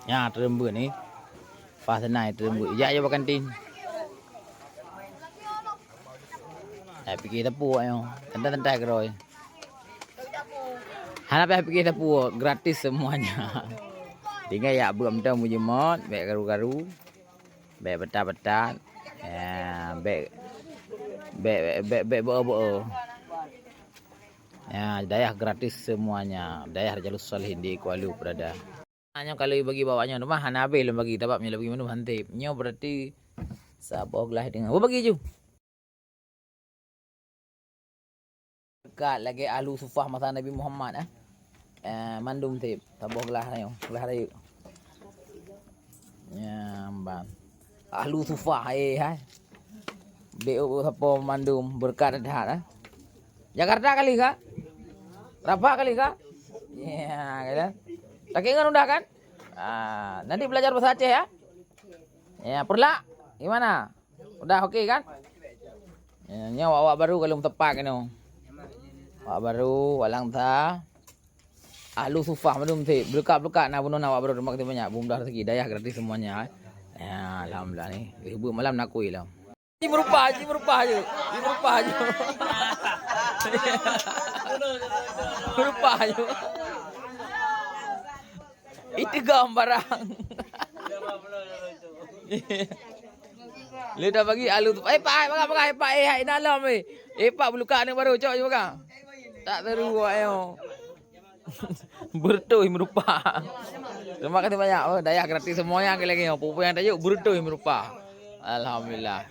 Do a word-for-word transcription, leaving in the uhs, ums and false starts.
Nya, teureum beuet ni. Pas seunai teureum beuet. Jak, jak bak kantin. Hai, pike sapeue awak nyoe. Teuntèe-teuntèe keudroe. Hana payah pike sapeue, gratis semuanya. Tinggai jak beuet mantong meujeumot, bèk karu-karu. Bèk peutat-peutat. Ya, bèk, bèk, bèk, bèk beu-o-beu-o. Ya, dayah gratis semuanya. Dayah Rijalus Shalihin di Kuala Berada. Nyoe ka lheueh bagi bak awak nyoe, teuma hana habéh lôn bagi, sabab nyoe lôn bagi mandum han sép. Nyoe berarti saboh glah teungoh. Bagi ju. Dekat lagèe ahlu sufah masa Nabi Muhammad, eh. Eh, mandum sép, saboh glah rayeuk, glah rayeuk. Ya, ban. Ahlu sufah, eh, hai. Bèk sapeue mandum, beureukat that, eh. Jakarta kali ka? Rabat kali ka? Ya, kan? Takè ngon udah kan? Ah, nanti belajar bahasa Aceh ya. Ya, Peureulak, gimana? Udah oke kan? Ya, nyoe awak-awak baru ka lôn teupat keunoe. Awak baru, awak Langsa. Ahlu sufah mandum sép, beureukat-beureukat na bunoe na awak baru, terima kasih banyak. Beureundah rezeki, dayah gratis semuanya, eh. Ya, alhamdulillah ni. Geubeuet malam nakui lom. Ji meurupah, ji meurupah je. Ji meurupah je. Meurupah je. Itu gam barang. Lé dah bagi alu tu. Eh, Pak, eh, peugah, peugah, eh, Pak, eh, hai, dalam, eh. Eh, Pak, beuluka aneuk baru, cok je peugah. Tak seru, ayo. Beureutoh meurupah. Terima kasih banyak. Oh, dayah gratis semuanya lagi. Apa-apa nyang tajok, beureutoh meurupah. Alhamdulillah.